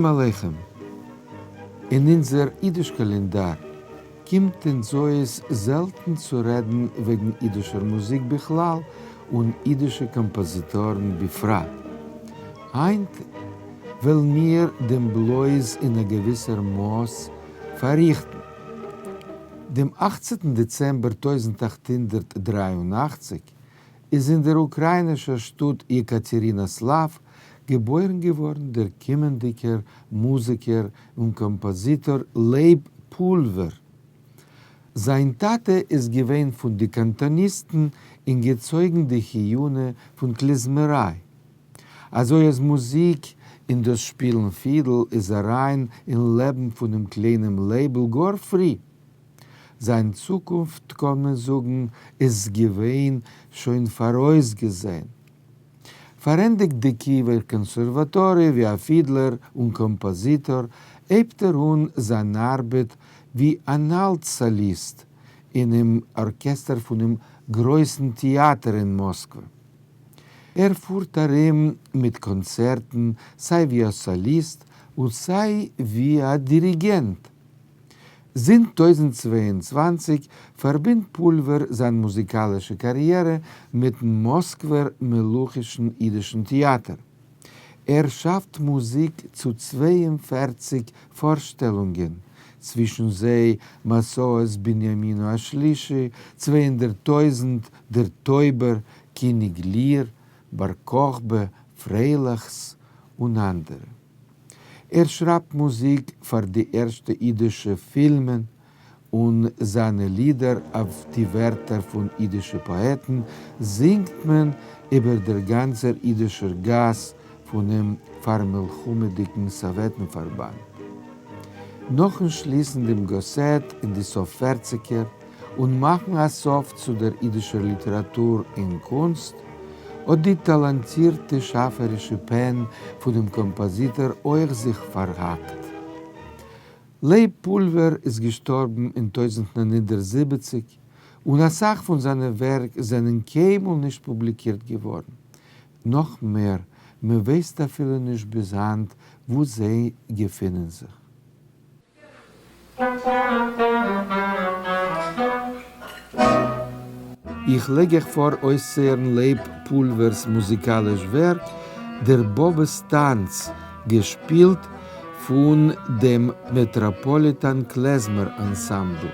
שלום עליכם! אין אונזער אידיש קאלענדאר קומט אונז אויס זעלטן צו רעדן וועגן אידישער מוזיק בכלל און אידישע קאמפאזיטארן בפרט. היינט וועלן מיר דעם בלויז אין א געוויסער מאס פארריכטן. דעם אכצנטן דעצעמבער 1883 איז אין דער אוקראַיִנישער שטאָט יעקאַטערינאָסלאַוו געבוירן געוואָרן דער קומענדיקער מוזיקער און קאָמפּאָזיטאָר לייב פּולווער. זײַן טאַטע איז געווען פֿון די קאַנטאָניסטן און געצויגן די חיונה פֿון קלעזמערײַ. אַזוי אַז מוזיק און דאָס שפּילן פֿידל איז אַרײַן אין לעבן פֿונעם קליינעם לייבל גאָר פֿרי. זיין צוקונפט קען מען זאגן איז געווען שוין פאראויסגעזען. פארענדיגט די קיעווער קאנסערוואטאריע ווי א פידלער און קאמפאזיטאר, הייבט ער אן זיין ארבעט ווי אן אלט-סאליסט אינעם ארקעסטער פונעם גרויסן טעאטער אין מאסקווע. ער פארט ארום מיט קאנצערטן סיי ווי א סאליסט און סיי ווי א דיריגענט. זינט 1022 פארבינדט פולווער זיין מוזיקאלישע קאריערע מיטן מאסקווער מלוכישן אידישן טעאטער. ער שאפט מוזיק צו 42 פארשטעלונגען, צווישן זיי מסעות בנימינו השלישי, 200,000, דער טויבער, קיניג ליר, בר כוכבא, פרייליכס און אנדערע. ער שרײַבט מוזיק פֿאַר די ערשטע ייִדישע פֿילמען, און זײַנע לידער אויף די ווערטער פֿון ייִדישע פּאָעטן זינגט מען איבער דער גאַנצער ייִדישער גאַס פֿונעם פֿאַרמלחמהדיקן סאָוועטן-פֿאַרבאַנד. נאָכן שליסן דעם גאָסעט אין די סוף פֿערציקער און מאַכן אַ סוף צו דער ייִדישער ליטעראַטור און קונסט, האָט די טאַלאַנטירטע שאַפֿערישע פּען פֿונעם קאָמפּאָזיטאָר אויך זיך פֿאַרהאַקט. לייב פּולווער איז געשטאָרבן אין 1970, און אַ סך פֿון זײַנע ווערק זענען קיינמאָל נישט פּובליקירט געוואָרן. נאָך מער, מע ווייסט אַפֿילו נישט ביז הײַנט וווּ זיי געפֿינען זיך. איך לייג אייך פאר אויסצוהערן לייב פולווער'ס מוזיקאליש ווערק דער באבעס טאנץ, געשפילט פון דעם מעטראפאליטאן קלעזמער אנסאמבל.